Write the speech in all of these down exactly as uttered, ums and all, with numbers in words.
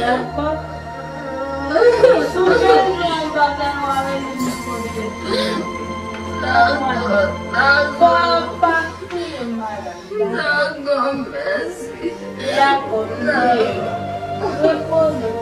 Dakò? Sonje yon bagay w a rele m pou l te. Dakò, dakò. Pa, pa touye madanm. Dakò, mèsi. Dakò, m priye. Repoze w.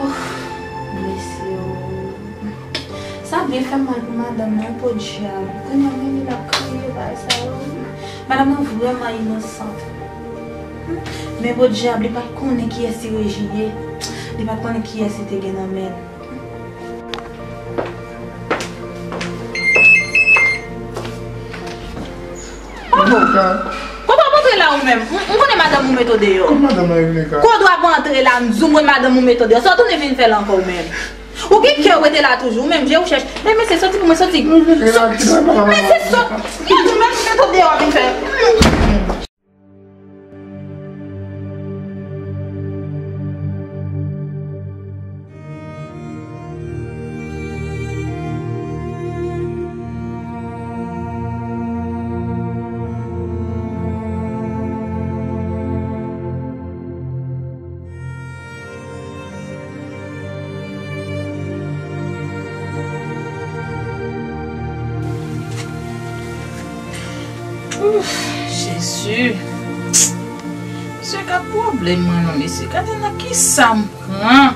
Ouf, blese o. Sa byen fè m mal pou madanm nan, podyab. Kounye a menm li ap kriye bagay sa yo. Madanm nan vrèman inosan. Men podyab, li pa t konnen kiyès Ti Reji ye. Li pa t konnen kiyès li te gen nan men l. Papa, papa, antre la ou menm. M, m konnen madanm ou mete w deyò. Kot madanm nan, Rebecca? Kot w ap antre la, m di w mwen madanm ou mete w deyò. Sa w tounen vin fè la ankò ou menm? Ou gen kè w rete la toujou, ou menm je ou chèch. Men mesye, soti pou mwen, soti. Rebecca, kite m, papa, mesye, soti. Madanm nan mete w deyò, vin fè. Ouf, Jezi. Mesye, gad pwoblèm mwen non, mesye. Gade nan kisa m pran.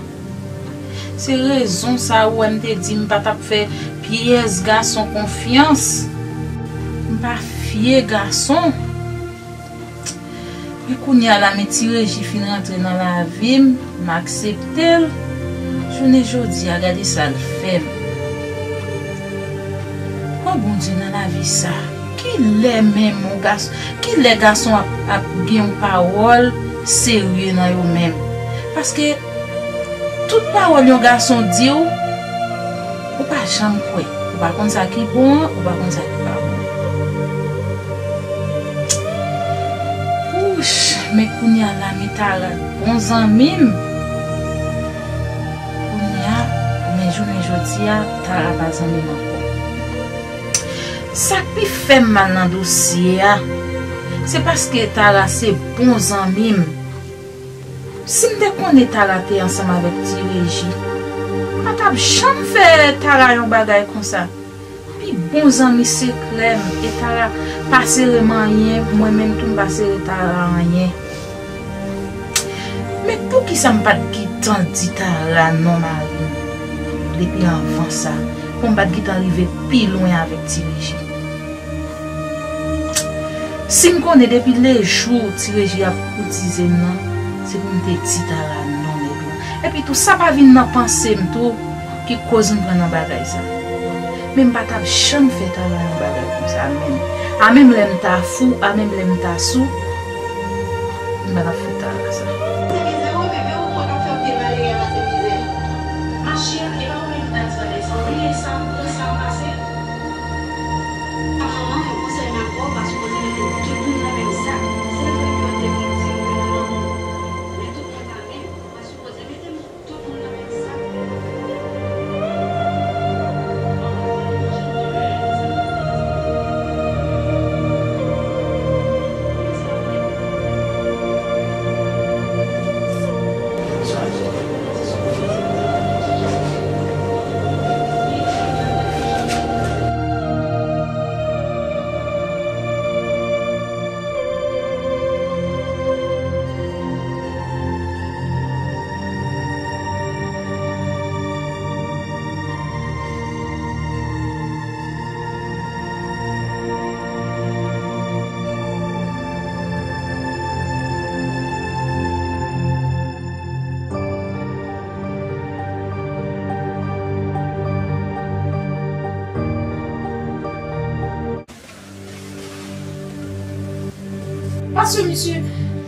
Se rezon sa ou wè m te di m pa t ap fè pyès gason konfyans. M pa fye gason. Men kounye a la, men Ti Reji fin rantre nan lavi m, m aksepte l. Jounen jodi a, gade sa l fè m. O Bondye, nan lavi sa, kilè menm yon gason, kilè gason ap, ap gen yon pawòl serye nan yo menm? Paske tout pawòl yon gason di w, ou pa janm kwè. Ou pa konn sa ki bon an, ou pa konn sa ki pa bon. Wouch, men kounye a la, men Tara bon zanmi m. Kounye a, men jounen jodi a, Tara pa zanmi m ankò. Sa k pi fè m mal nan dosye a, se paske Tara se bon zanmi m. Si m te konnen Tara te ansanm avèk Ti Reji, m pa t ap janm fè Tara yon bagay konsa. Pi bon zanmi sekrè m, e Tara pa sere m anyen, mwen menm tou m pa sere Tara anyen. Men poukisa m pa t gentan di Tara non mari m depi anvan sa, pou m pa t gentan rive pi lwen avèk Ti Reji? Si m konnen depi lejou Ti Reji ap koutize m nan, se pou m te di Tara non nèg lan. Epi tou, sa pa vin nan panse m tou ki koz m pran nan bagay sa. Men m pa t ap janm fè Tara yon bagay konsa menm. A menm lè m ta fou, a menm lè m ta sou, m pa t ap fè Tara sa. Se mizè wi, bebe, ou kwè k ap fè m pi malere a pase mizè. Ma chère, e pa ou menm ki ta di Vanessa, ou bliye sa, ou pran sa m pase? Manman, yon konsèy m ap ba w, pa sipoze mete tout moun nan menm sak. Se vre ke w te viktim de lanmou, men tout moun pa menm. Ou pa sipoze mete tout moun nan menm sak. Paske misye,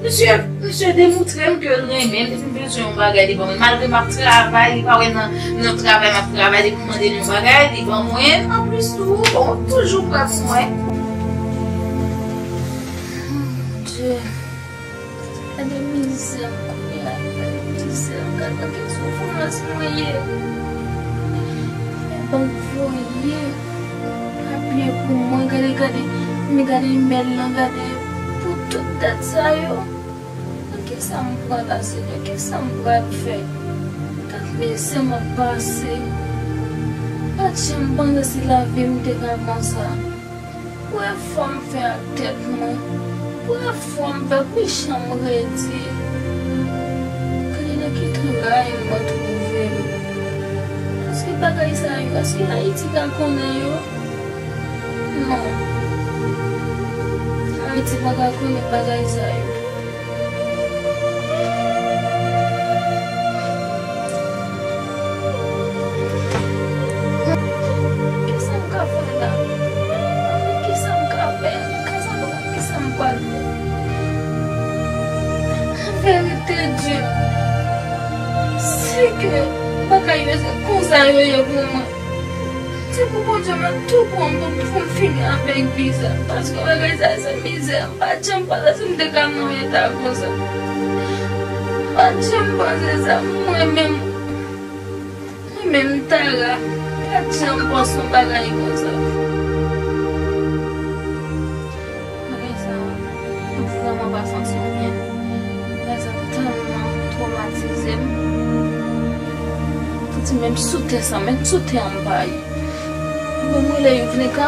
misye, misye demontre m ke l renmen m, depi m bezwen yon bagay, li ban mwen. Malgre m ap travay, li pa wè nan, nan travay m ap travay, depi m mande l yon bagay, li ban mwen. Anplis tou, bon, toujou prè pou mwen. Mon Dieu. Gade mizè m kounye a, gade mizè m, gade nan ki soufrans mwen ye. Men bank voye papye pou mwen, gade, gade, men gade imèl lan, gade pou tout dat sa yo. Nan kisa m pran la, Senyè? Kisa m pral fè? Gad mizè m ap pase. M pa t janm panse si lavi m te ka konsa. Pou efò m fè ak tèt mwen, pou efò m fè pou chanm redi, gade nan ki tray mwen twouve m. Èske bagay sa yo, èske Ayiti ka konnen yo? Non. Ayiti pa ka konnen bagay sa yo. Kisa m ka fè la? Kisa m ka fè? Kisa m, kisa m pral fè? Verite Dye, si ke bagay yo se konsa yo ye pou mwen, se pou Bondye mèt tou pran m pou, pou m fini avèk vi sa. Paske bagay sa se mizè. M pa t janm panse si m te ka nan yon eta konsa. M pa t janm panse sa. Mwen menm, mwen menm Tara, m pa t janm panse yon bagay konsa. Bagay sa, m vrèman pa santi m byen. Bagay sa tèlman twomatize m. M santi menm sou tè sa, menm sou tè an m pa ye. Bon, mwen rele Yuvnica,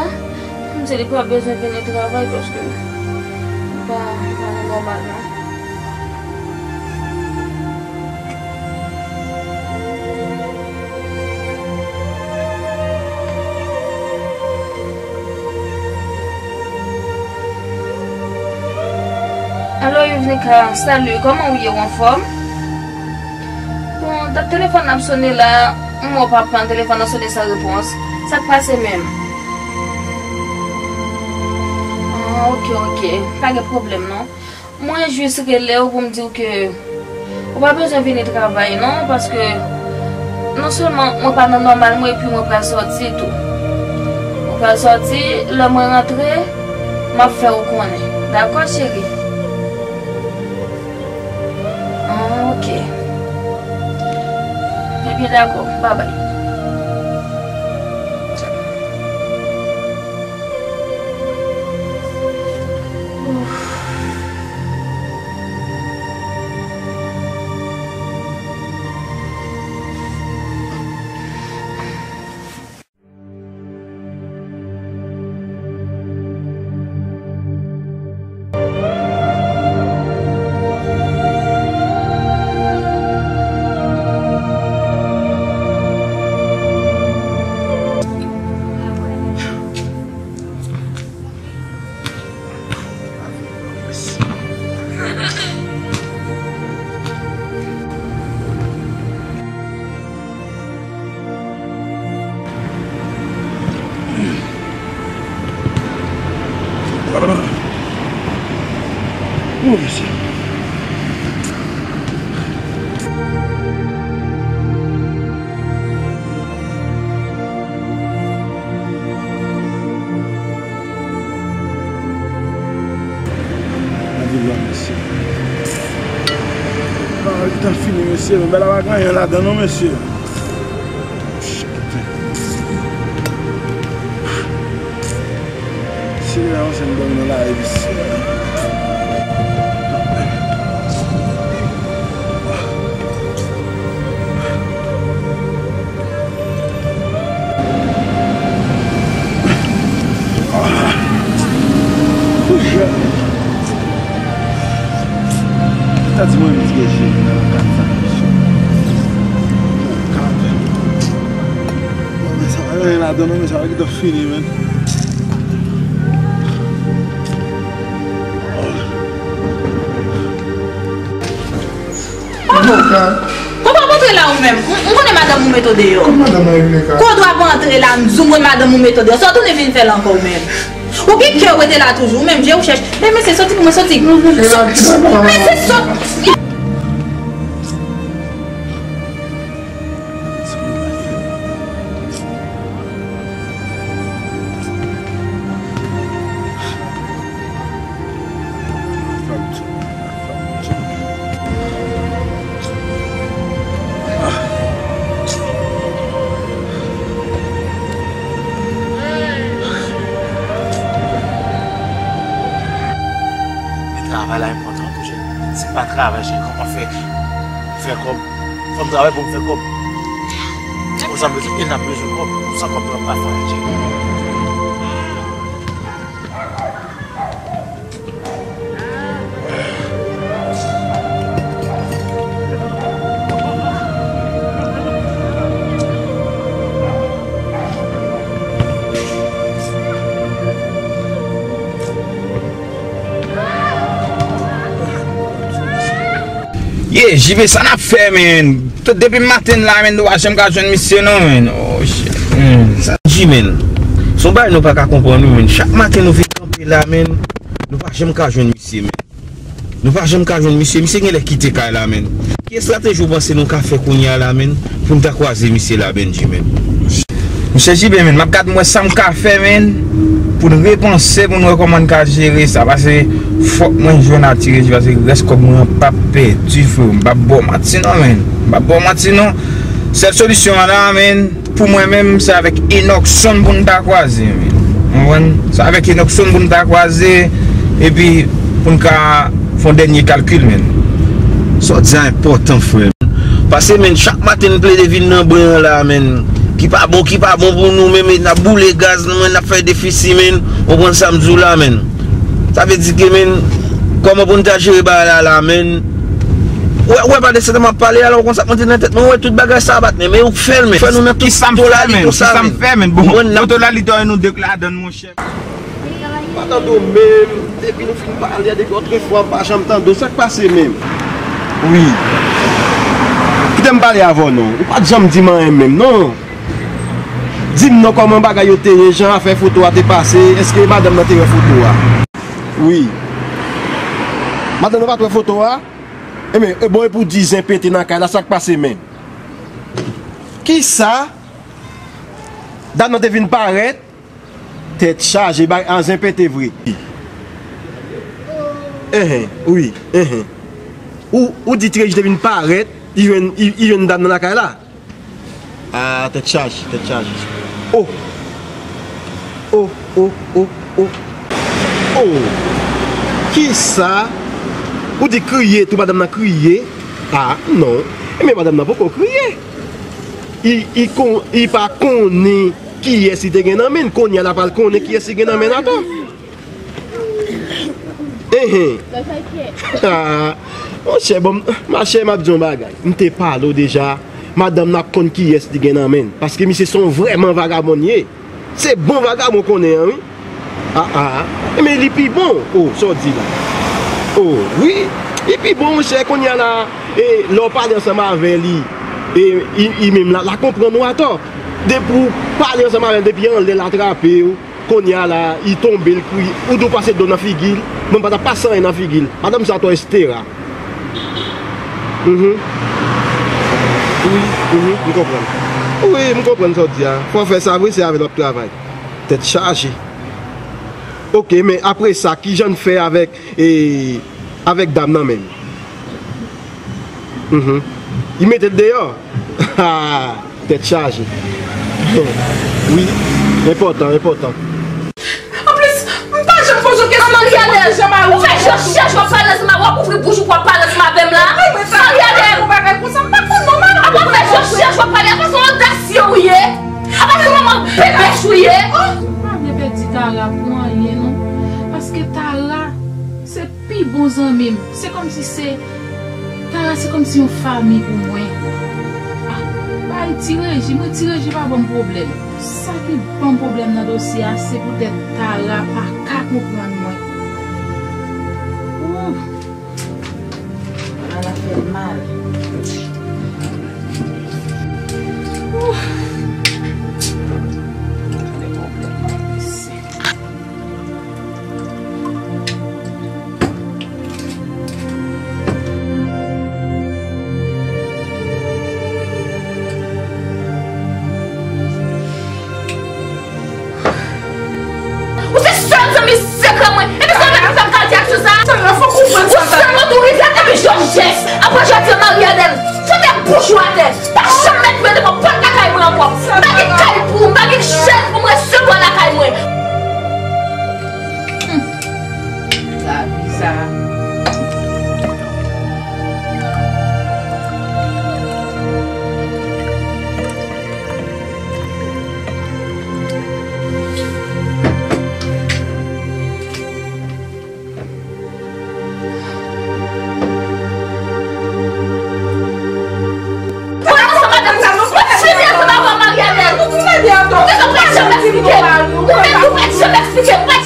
m di li pa bezwen vini travay paske li pa, li pa nan nòmal non. Alo, Yuvnica, salut, kòman w ye, w anfòm? Bon, dat telefòn nan ap sone la, m wè w pa pran telefòn nan sone san repons. Sa k pase menm? Ah, ok, ok. Pa gen pwoblèm non. Mwen jis rele w pou m di w ke ou pa bezwen vini travay non, paske non sèlman mwen pa nan nòmal mwen, epi mwen pral sòti tou. Mwen pral sòti, lè mwen rantre, m ap fè w konnen. Dakò, cheri? Ah, ok. Ebyen, dakò. Babay. Gade la, mesye. Ah, li t ap fini, mesye. Men bagay la pa gen anyen ladan, non, mesye. Si li avanse, m dòmi nan lari, mesye. Sa di mwen m ti gen jeni nan kat sa, mesye. Kat. Non, men sa pa gen anyen ladan, non, men sa pa gentan fini, men. Avoka. Ou p ap antre la ou menm? M, m konnen madanm ou mete w deyò. Kòm madanm nan, Yuvnica? Kote w ap antre la, m di w mwen madanm ou mete w deyò. Sa w tounen vin fè la ankò ou menm? Ou gen kè w rete la toujou, ou menm je ou chèch. Men mesye, soti pou mwen, soti. Mesye, soti. Men travay la enpòtan toujou. Si m pa travay, se kòman fè, fè kòb. Fò m travay pou m fè kòb. Se konsa m bezwen, e n ap bezwen kòb. San kòb, nou pa fè anyen. Ye, J B, sa n ap fè, men? Depi maten la, men, nou pa janm ka jwenn misye, non, men. Oh, shit, men. Sa G, men. Se yon bagay nou pa ka konprann, wi, men. Chak maten nou vin kanpe la, men. Nou pa janm ka jwenn misye, men. Nou pa janm ka jwenn misye. Misye genlè kite kay la, men. Ki estrateji w panse nou ka fè kounye a la, men, pou n ta kwaze misye la, Benji, men? Mesye J B, men, m ap gad m wè sa m ka fè, men, pou n repanse, pou n wè kòman n ka jere sa, paske fòk mwen jwenn a ti Reji, paske rès kòb mwen an p ap pèdi, freo. M p ap ba w manti, non, men. M p ap ba w manti, non. Sèl solisyon an la, men, pou mwen menm, se avèk Enockson pou n ta kwaze, men. Ou konprann? Se avèk Enockson pou n ta kwaze, epi pou n ka fè yon dènye kalkil, men. Sa w di a enpòtan, frè m. Paske, men, chak maten n plede vin nan bren an la, men. Ki pa bon, ki pa bon pou nou, men, men n ap boule gaz nou, men n ap fè defisi, men. Ou konprann sa m di w la, men. Sa vle di ke, men, kòman pou n ta jere bagay la, la, men. Ou wè, ou wè pa de sa m ap pale a la, ou konn sa k monte nan tèt mwen, ou wè tout bagay sa a bat, men, men ou k fè l, men. Fè nou nan tout totalite sa, men. Kisa m fè, men? Bon, totalite nou de k ladann, monchè. M pa tande w menm, depi nou fin pale a, depi otrefwa, m pa janm tande w, sa k pase menm? Wi. Kite m pale avè w non, ou pa t janm di m anyen menm non. Di m non, kòman bagay yo te ye, jan afè foto a te pase, èske madanm nan te wè foto a? Wi. Madanm nan pa t wè foto a? Enben, e bon, e pou di zen pete nan kay la, sa k pase menm? Kisa? Dam nan te vin parèt? Tèt chaje, bay a zen pete vre. Enhen, wi, enhen. Ou, ou di Treji te vin parèt, li jwenn, li, li jwenn dam nan lakay la. Ah, tèt chaje, tèt chaje. Oh! Oh, oh, oh, oh. Oh! Kisa? Ou di kriye, tou madanm nan kriye? Ah, non. Enben madanm nan poko kriye. Li, li kon, li pa konnen kiyès li te gen nan men l. Kounye a l ap al konnen kiyès li gen nan men l atò. Enhen. Monchè, bon, machè, m ap di yon bagay. M te pale w deja. Madanm nan ap konn kiyès li gen nan men l. Paske misye se yon vrèman vagabon li ye. Se bon vagabon konnen an, wi. Ah, ah. Enben, li pi bon. Oh, sa w di la? Oh, wi. Li pi bon, monchè, kounye a la, e, lè w pale ansanm avè li, e, li, li menm la, l a konprann ou atò. Depi w pale ansanm avè l, depi anlè l atrape w, kounye a la, li tonbe, l kriye, ou di w pase dlo nan figi l, mwen pa t ap pase anyen nan figi l. Madanm sa atò, Estera. Mhm. Wi, mhm, m konprann. Wi, m konprann sa w di a. Fò w fè sa vre, se avè l w ap travay. Tèt chaje. Oke, men apre sa, kijan n fè avèk, e, avèk dam nan menm? Mhm. Li mete l deyò? Ha! Tèt chaje. Wi, enpòtan, enpòtan. Anplis, m pa janm poze w kesyon. Marie Adèle, ou fè je w chèch w ap pale ansanm avè, w ap ouvri bouch ou pou w ap pale ansanm avè m la. Marie Adèle! Apa w fè je w chèch w ap pale, apa se yon odasye ou ye? Apa se yon manman bebèch ou ye? M pa vle pèdi Tara pou anyen non. Paske Tara, se pi bon zanmi m. Se kòmsi se, Tara se kòmsi yon fanmi pou mwen. Ah, bay ti Reji, mwen ti Reji pa ban m pwoblèm. Sa ki ban m pwoblèm nan dosye a, se poutèt Tara pa ka konprann mwen. Ooh. Tara fè m mal. Ooh.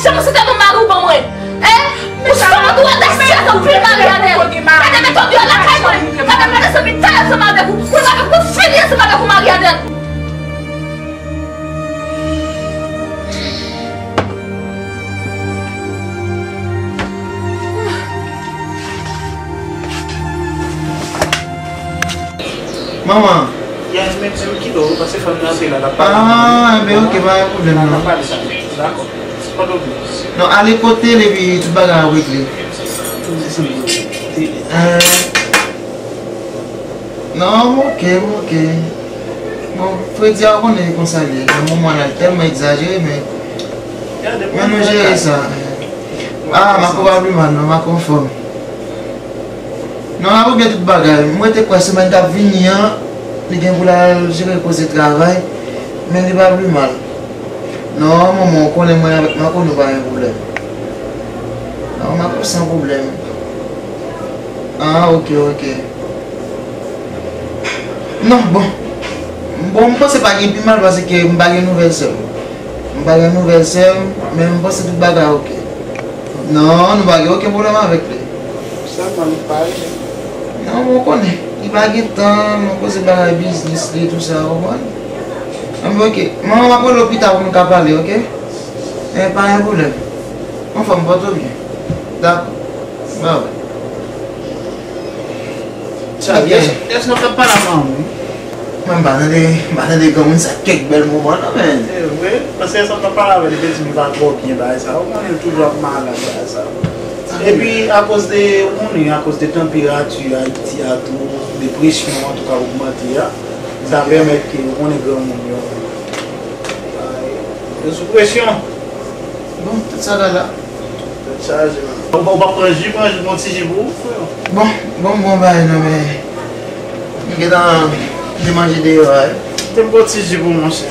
Kòmanse tèlman mari w ban mwen. Hein? Ou sòt ou odasye anpil, Marianne. Gade metòd yo lakay mwen. Gade m ap ansanm tèl ansanm avèk ou. Mwen pa menm pou fini ansanm avèk ou, Marianne. Manman. Yes, men, men ki do, paske fanm nan te la, la pa. Ah, ben ok, pa gen pwoblèm non. La pa de sa. Dakò. Pa de pwoblèm. Non, ale kote l epi tout bagay ap regle. Euh, non, m ok, m ok. Bon, Fredi a, ou konnen konsa l ye. Nan moman la, l tèlman egzajere, men, men nou jere sa. Ah, Marco pa pi mal non, Marco anfòm. Non, n ap regle tout bagay. Mwen te kwè semèn k ap vini an, li gen pou l al jere koze travay, men li pa pi mal. Non, manman, ou konnen mwen avèk Marco, nou pa gen pwoblèm. Non, Marco san pwoblèm. Ah, ok, ok. Non, bon. Bon, m panse pa gen pi mal paske m pa gen nouvèl sè m. M pa gen nouvèl sè m, men m panse tout bagay ok. Non, nou pa gen okenn pwoblèm avèk li. Sèlman li pa rele. Non, bon, ou konnen. Li pa gen tan, nou koze bagay biznis li, tou sa, ou konprann? Anben, ok. Manman, m ap rele w pita pou nou ka pale, ok? Eh, pa gen pwoblèm. Anfòm, pòte w byen. Dakò. Bye bye. Sa, yes, yes, nou fè pale a manman, wi. Mwen m pa tande, m pa tande granmoun sa kèk bèl moman non, men. Se vre, paske sa m t ap pale avè l, li te di m li pa twò byen bagay sa. Ou konnen l toujou ap malad bagay sa. Epi, akoz de, ou konnen, akoz de tanperati Ayiti a tou, de presyon an tou ka ogmante a, sa pèmèt ke, ou konnen, granmoun yo, yo sou presyon. Bon, tout sa la la. Tèt chaje, man. Ou pa, ou pa pran ji, pran ji, pran ti ji pou ou, frè? Bon, bon, bon bagay non, men m gentan te manje deyò a, wi. Te pran ti ji pou ou, monchè.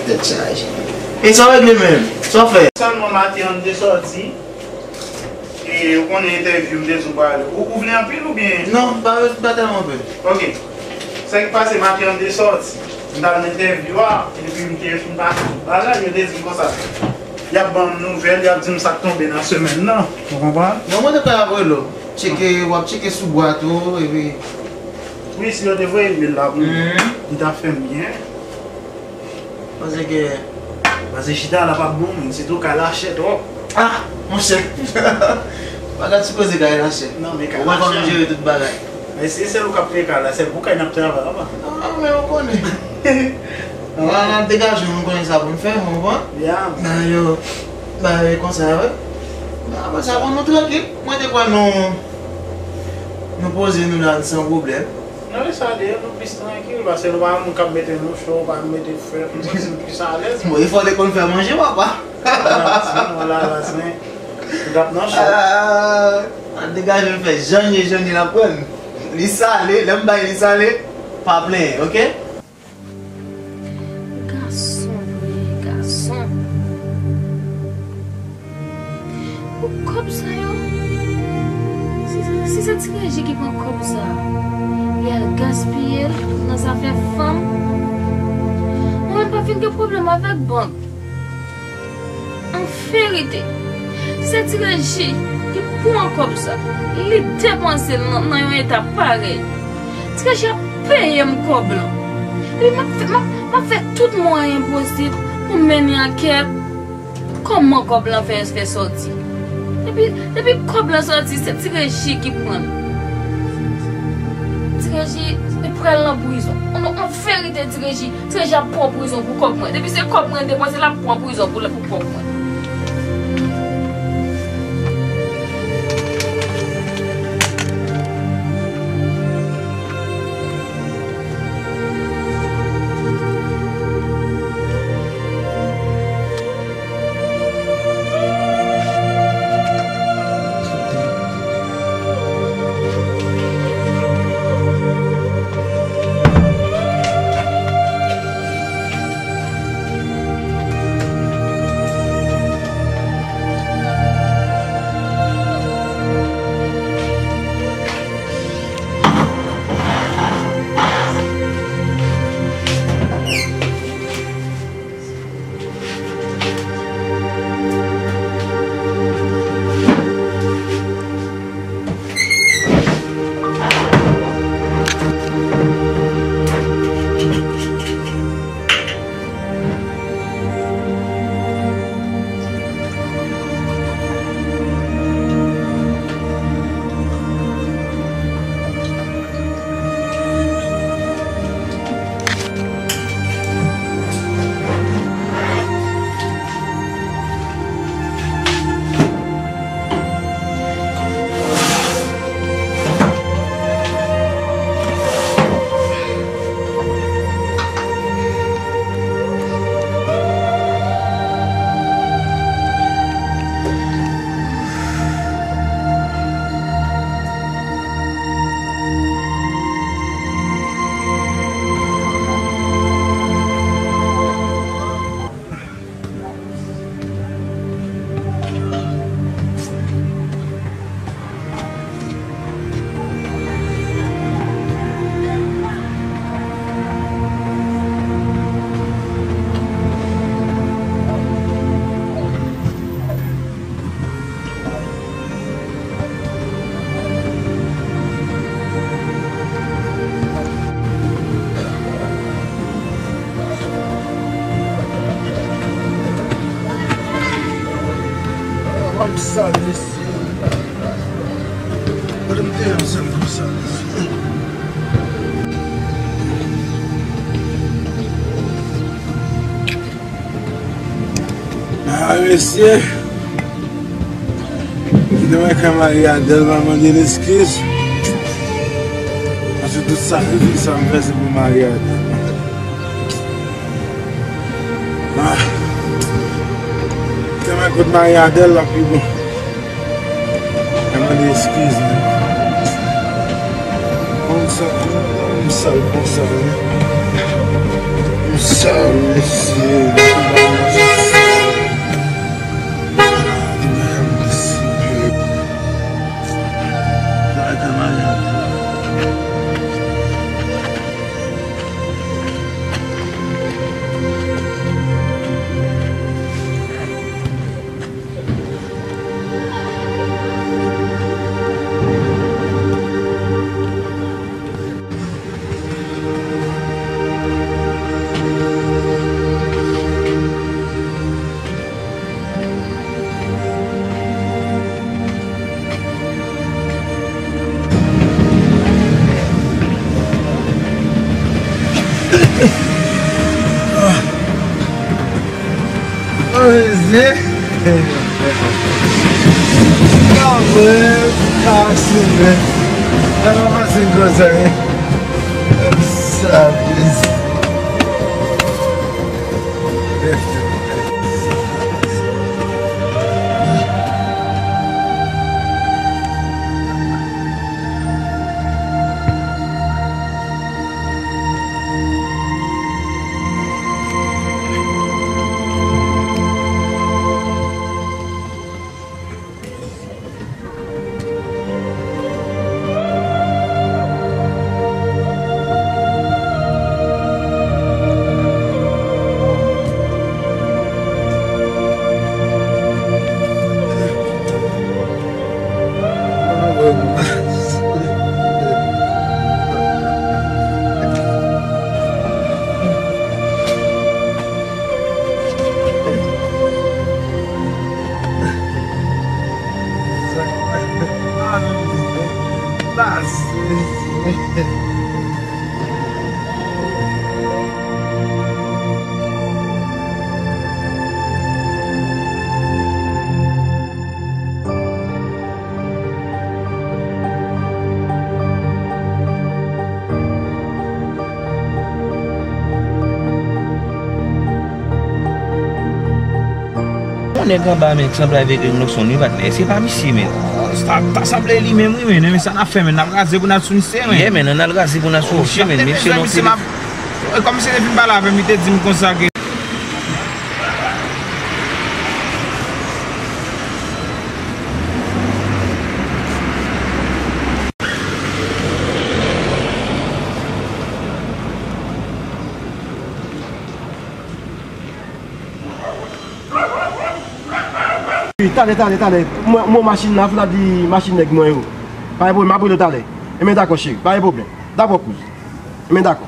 Tèt chaje. E sa w regle menm? Sa w fè? Sèlman maten an, m te sòti. E ou konnen entèvyou m te di w pral. Ou, ou vle anpil oubyen? Non, m pa, m pa tèlman vle. Ok. Sa ki pase, maten an, m te sòti. M t al nan entèvyou a, epi m te fin pase tout bagay, yo te di m konsa. Y ap ban m nouvèl, y ap di m sa k tonbe nan semèn nan. Ou konprann? Non, mwen te kwè y ap rele w. Tcheke, w ap tcheke sou bwat ou, epi. Wi, si yo te voye imèl la pou mwen, li t ap fè m byen. Paske, paske chita la p ap bon, men sitou kay la chè twòp. Ah, monchè. Pa ka sipoze kay la chè. Non, men kay la chè. Ou wè fò nou jere tout bagay. Men si se sèl ou k ap peye kay la, sèl pou kay n ap travay, papa. Ah, men ou konnen. An, n ap degaje, nou konnen sa pou n fè, ou konprann? Ya. Bagay yo, bagay yo konsa, wi. Men apre sa, bon, nou trankil. Mwen te kwè nou, nou poze nou la san pwoblèm. Non, e sa de, nou plis trankil, paske nou pa moun k ap mete nou cho, pa mete fè, nou santi nou plis alèz. Bon, e fò te konn fè manje, papa. Nan ti, nou la, la, sen, nou t ap nan cho. Ah, al degaje m fè jan l ye, jan l ye l ap pran. Li sale, lè m bay li sale, pa plenyen, ok? Gason vre, gason. Pou kòb sa yo, si, si se ti Reji ki pran kòb sa, li al gaspiye l nan zafè fanm, mwen menm pa fin gen pwoblèm avèk bank. An verite, se ti Reji ki pran kòb sa, li depanse l nan, nan yon eta parèy. Ti Reji ap peye m kòb lan. Epi m ap fè, m ap, m ap fè tout mwayen posib pou m mennen ankèt. Kòman kòb lan fè, fè sòti? Depi, depi kòb lan sòti, se ti Reji ki pran l. Ti Reji li pral nan prizon. An, an verite, ti Reji, ti Reji ap pran prizon pou kòb mwen. Depi se kòb mwen depanse, l ap pran prizon pou, pou kòb mwen. Sa, mesye. Kote m te ye ansanm konsa? Ah, mesye. Kite mwen ka Marie Adèle, pa mande l eskiz. Paske tout sakrifis sa m fè, se pou Marie Adèle. Ah. Kite mwen kot Marie Adèle, l ap pi bon. Mwen mande eskiz, men. Konsa, m sal konsa, wi. M sal, mesye. Oze. Kanmenm, ka asime. Sa pa fasil konsa, wi. Sa plis. Yon nèg anba men k sanble avèk Inoxon wi patnè, èske pa misye men? Ta, ta sanble li menm wi men, men sa n ap fè men, n ap raze pou n al sou misye men. Yeah men, ann al raze pou n al sou misye men, men misye non se. Kòm misye te fin pale avè m, li te di m konsa ke Talè, talè, talè. Mwen, mwen machin la, fè la di machin nèg mwen yo. Pa gen pwoblèm, m ap rele w talè. Enben dakò, cheri, pa gen pwoblèm. Dakò, kouz. Enben dakò.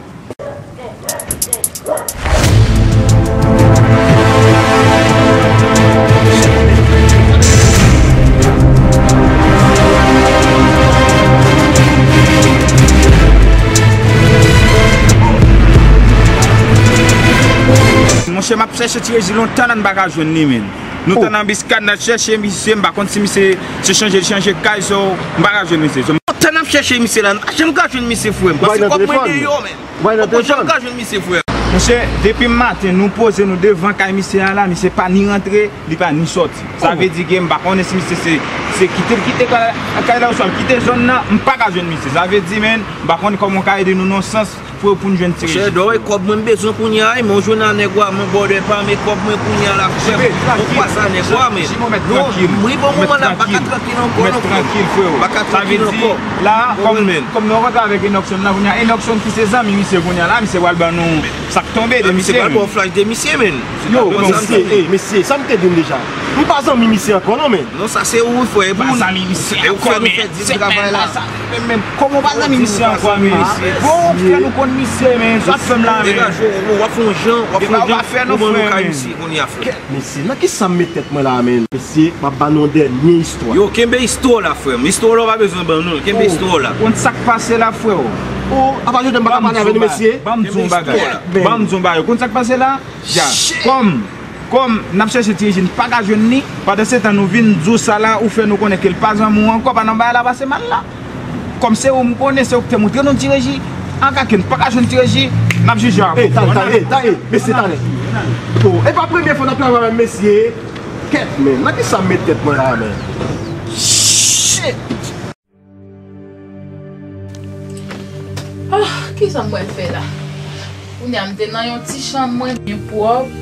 Monchè, m ap chèche Ti Reji lontan la, m pa ka jwenn li, men. Nou t nan Biskad, n ap chèche misye, m pa konn si misye se chanje, li chanje kay, so, m pa ka jwenn misye. So, lontan n ap chèche misye la, n pa janm ka jwenn misye, frè m. Paske kòb mwen deyò, men. Ou pa janm ka jwenn misye, frè m. Monchè, depi maten, nou poze nou devan kay misye a la, misye pa ni rantre, li pa ni sòti. Sa vle di ke m pa konnen si misye se, se kite l kite kay, kay la, oswa l kite zòn nan, m pa ka jwenn misye. Sa vle di, men, m pa konnen kòman w ka ede nou nan sans pou, pou n jwenn Ti Reji. Monchè, dòyè kòb mwen m bezwen kounye a, men w jwenn a nèg wa, men bòdè pa, men kòb mwen kounye a la, frè m. Ou pa sa nèg wa, men. Non, m rive yon moman la, m pa ka trankil ankò, non, frè m. M pa ka trankil ankò. La, kòm, kòm nou rankontre avèk Inoxon la, kounye a, Inoxon ki se zanmi misye kounye a la, misye pral ban nou sa k tonbe de misye. Misye pral ba w flash de misye, men. Yo, mesye, eh, mesye, sa m te di n deja. Nou pa zanmi misye ankò non, men. Non, sa se ou, frè. Ou pa zanmi misye ankò, men. Kòman w pa zanmi misye ankò, men? Bon, frè, nou konn misye, men. Sa w ap fè m la, men? Degaje w, w ap fè yon jan, w ap fè yon jan pou ban nou kay misye kounye a, frè. Mesye, nan kisa m met tèt mwen la, men? Mesye, m ap ba nou yon dènye istwa. Yo, kenbe istwa w la, frè m. Istwa w la, w pa bezwen ban nou l. Kenbe istwa w la. Konn sa k pase la, frè w? Oh, apa Jodèm pa ka pale avè nou, mesye? Ban m di w yon bagay. Ban m di w yon bagay. Konn sa k pase la? Dja. Kòm, kòm n ap chèche Ti Reji, n pa ka jwenn li. Pandan se tan, nou vin di w sa la, ou fè nou konnen ke l pa zanmi w ankò, pa nan bagay la pase mal la. Kòm se ou m konnen, se ou ki te montre nou Ti Reji. An ka ke n pa ka jwenn Ti Reji, n ap jije a. Ey, talè, talè, ey, talè, ey, mesye, talè. Oh, e pa premye fwa n ap travay avè mesye. Kèt, men, nan kisa m met tèt mwen la, men? Shit! Ah, kisa m pral fè la? Kounye a, m te nan yon ti chanm mwen byen pwòp.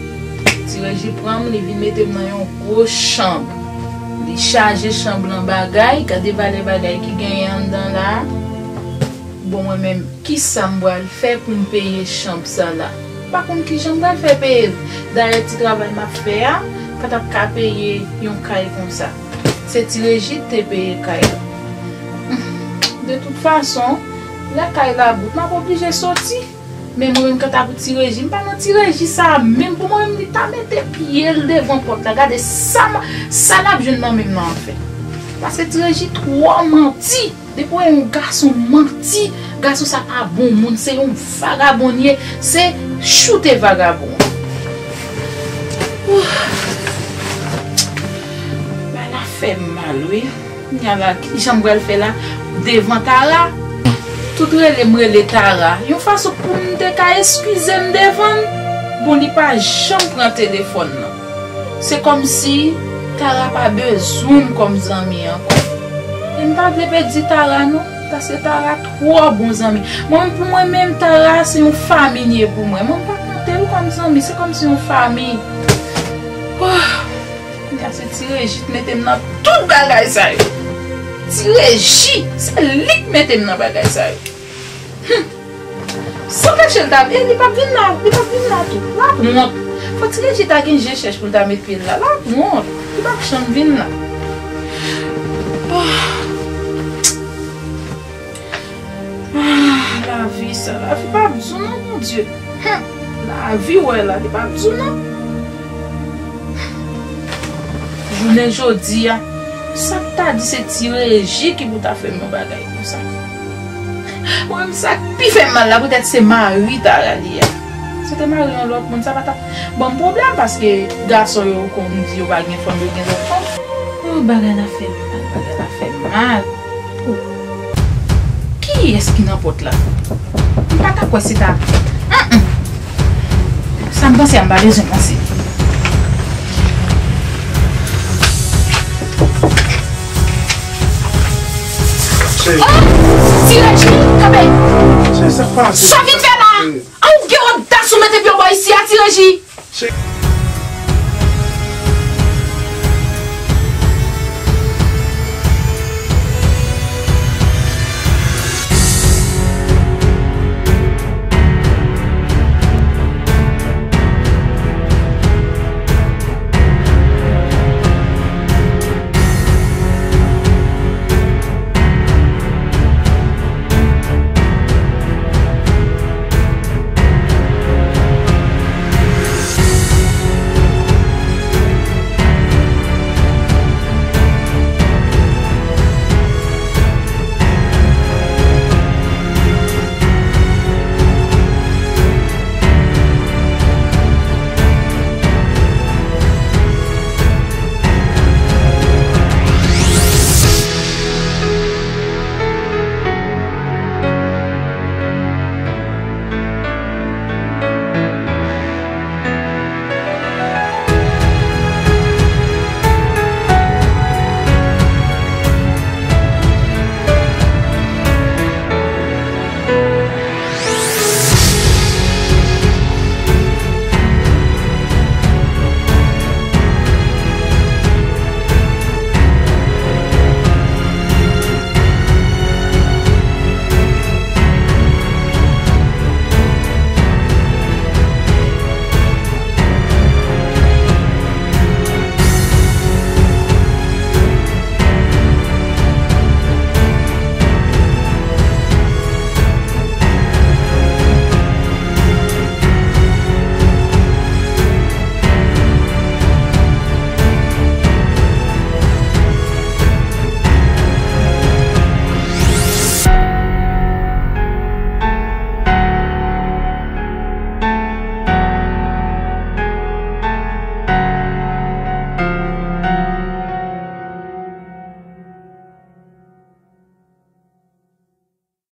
Ti Reji pran m, li vin mete m nan yon gwo chanm. Li chaje chanm lan bagay, gade valè bagay ki genyen anndan la. Bon, mwen menm, kisa m pral fè pou m peye chanm sa la? M pa konn kijan m pral fè peye l. Dayè, ti travay m ap fè a, pa t ap ka peye yon kay konsa. Se Ti Reji te peye kay la. De tout fason, lè kay la bout, m ap oblije soti. Men mwen menm, kanta pou Ti Reji, m pa nan Ti Reji sa a menm. Pou mwen menm, li ta mete pye l devan pòt la. Gade sa, sa l ap jwenn nan men m nan anfen. Paske Ti Reji twò manti. Depi w wè yon gason manti, gason sa pa bon moun, se yon vagabon l ye, se choute vagabon. Bagay la fè m mal, wi. Kounye a la, kijan m pral fè la devan Tara? Tout rele m rele Tara, yon fason pou m te ka eskize m devan l. Bon, li pa janm pran telefòn nan. Se kòmsi Tara pa bezwen m kòm zanmi ankò. E m pa vle pèdi Tara non, paske Tara twò bon zanmi. Mwen, pou mwen menm, Tara se yon fanmi l ye pou mwen. Mwen, m pa konte l kòm zanmi, se kòmsi yon fanmi. Oh, kounye a se Ti Reji t mete m nan tout bagay sa yo. Ti Reji, se li k mete m nan bagay sa yo. Hum. San kache l ta, e li p ap vin la, li p ap vin la tou. Lapwont. Fò Ti Reji ta gen je chèch pou l ta met pye l la. Lapwont. Li p ap janm vin la. Ah. Ah, lavi sa, lavi p ap di w non, Bondye. Hum. Lavi w wè la, li p ap di w non. Jounen jodi a, sa k ta di se Ti Reji ki pou ta fè m yon bagay konsa. Mwen menm, sa k pi fè m mal la, poutèt se mari Tara li a. Si te mari yon lòt moun, sa pa t ap ban m pwoblèm, paske gason yo konn di yo pa gen fanm, yo gen lòt fanm. Oh, bagay la fè m mal, bagay la fè m mal. Oh. Kiyès ki nan pòt la? M pa ta kwè se ta. Mm, mm. Sa m panse a, m pa bezwen panse. Cheri. Oh! Ti Reji, kanpe! Cheri, sa k pase? Sa w vin fè la? Cheri. An, ou gen odas ou mete pye w bò isi a, Ti Reji? Cheri.